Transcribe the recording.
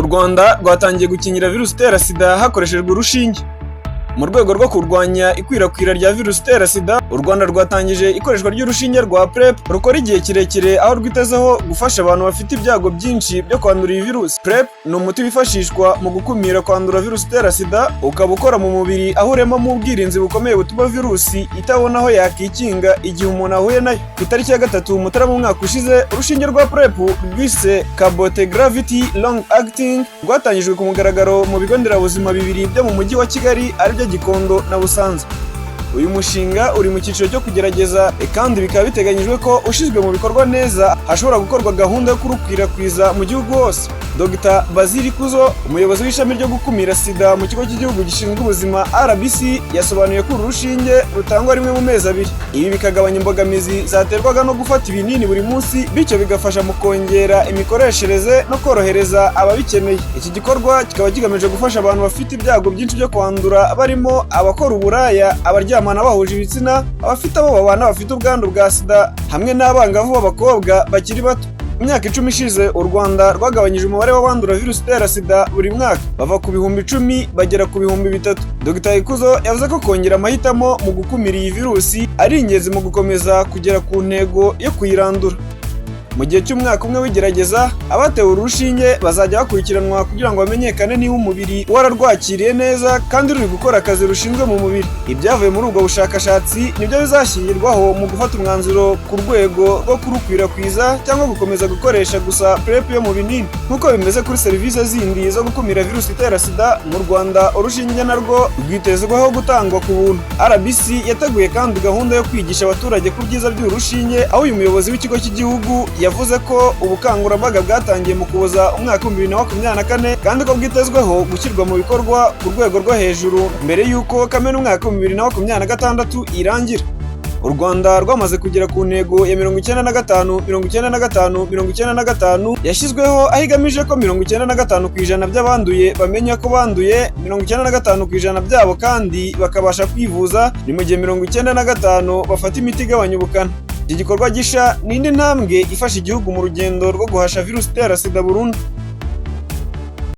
U Rwanda rwatangiye gukingira virusi itera SIDA hakoreshejwe urushinge. Mu rwego rwo kurwanya ikwirakwira rya virusi itera SIDA, u Rwanda rwatangije ikoreshwa ry'urushinge rwa PrEP rukora igihe kirekire, aho rwitezeho gufasha abantu bafite ibyago byinshi byo kwandura iyi virusi. PrEP ni umuti wifashishwa mu gukumira kwandura virusi itera SIDA, ukaba ukora mu mubiri aho uremamo ubwirinzi bukomeye butuma virusi itabona aho yakikinga igihe umuntu ahuye nayo. Ku itariki ya 3 Mutarama umwaka ushize, urushinge rwa PrEP rwise Cabotegravir Long Acting rwatangijwe ku mugaragaro mu bigo nderabuzima bibiri byo mu mujyi wa Kigali, aribyo Gikondo na Busanza. Uyu mushinga uri mu cyiciro cyo kugerageza, kandi bikaba biteganyijwe ko ushyizwe mu bikorwa neza hashobora gukorwa gahunda yo kurukwirakwiza mu gihugu hose. Dr Bazili Ikuzo, umuyobozi w'ishami ryo gukumira SIDA mu kigo cy'igihugu gishinzwe ubuzima RBC, yasobanuye ko uru rushinge rutangwa rimwe mu mezi 2. Ibi bikagabanya imbogamizi zaterwaga no gufata ibinini buri munsi, bityo bigafasha mu kongera imikoreshereze no korohereza ababikeneye. Iki gikorwa kikaba kigamije gufasha abantu bafite ibyago byinshi byo kwandura, barimo abakora uburaya, abaryamana bahuje ibitsina, abafite abo babana bafite ubwandu bwa SIDA, hamwe n'abangavu b'abakobwa bakiri bato. Mu myaka 10 ishize, u Rwanda rwagabanyije umubare w'abandura virusi itera SIDA buri mwaka, bava ku 10,000 bagera ku 3000. Dr Ikuzo yavuze ko kongera amahitamo mu gukumira iyi virusi ari ingenzi mu gukomeza kugera ku ntego yo kuyirandura. Mu gihe cy'umwaka umwe w'igerageza, abatewe uru rushinge bazajya bakurikiranwa kugira ngo bamenyekane niba umubiri wararwakiriye neza kandi ruri gukora akazi rushinzwe mu mubiri. Ibyavuye muri ubwo bushakashatsi nibyo bizashyingirwaho mu gufata umwanzuro ku rwego rwo kurukwirakwiza cyangwa gukomeza gukoresha gusa PrEP yo mu binini. Nk'uko bimeze kuri serivisi zindi zo gukumira virusi itera SIDA mu Rwanda, urushinge narwo rwitezweho gutangwa ku buntu. RBC yateguye kandi gahunda yo kwigisha abaturage ku byiza by'uru rushinge, aho uyu muyobozi w'ikigo cy'igihugu yavuze ko ubukangurambaga bwatangiye mu Kuboza umwaka wa 2024, kandi ko bwitezweho gushyirwa mu bikorwa ku rwego rwo hejuru mbere y'uko Kamena umwaka wa 2026 irangira. U Rwanda rwamaze kugera ku ntego ya 95 95 95 yashyizweho, aho igamije ko 95% by'abanduye bamenya ko banduye, 95% byabo kandi bakabasha kwivuza, ni mu gihe 95 bafata imiti igabanya ubukana. Iki gikorwa gisha ni indi ntambwe ifasha igihugu mu rugendo rwo guhasha virusi itera SIDA burundu.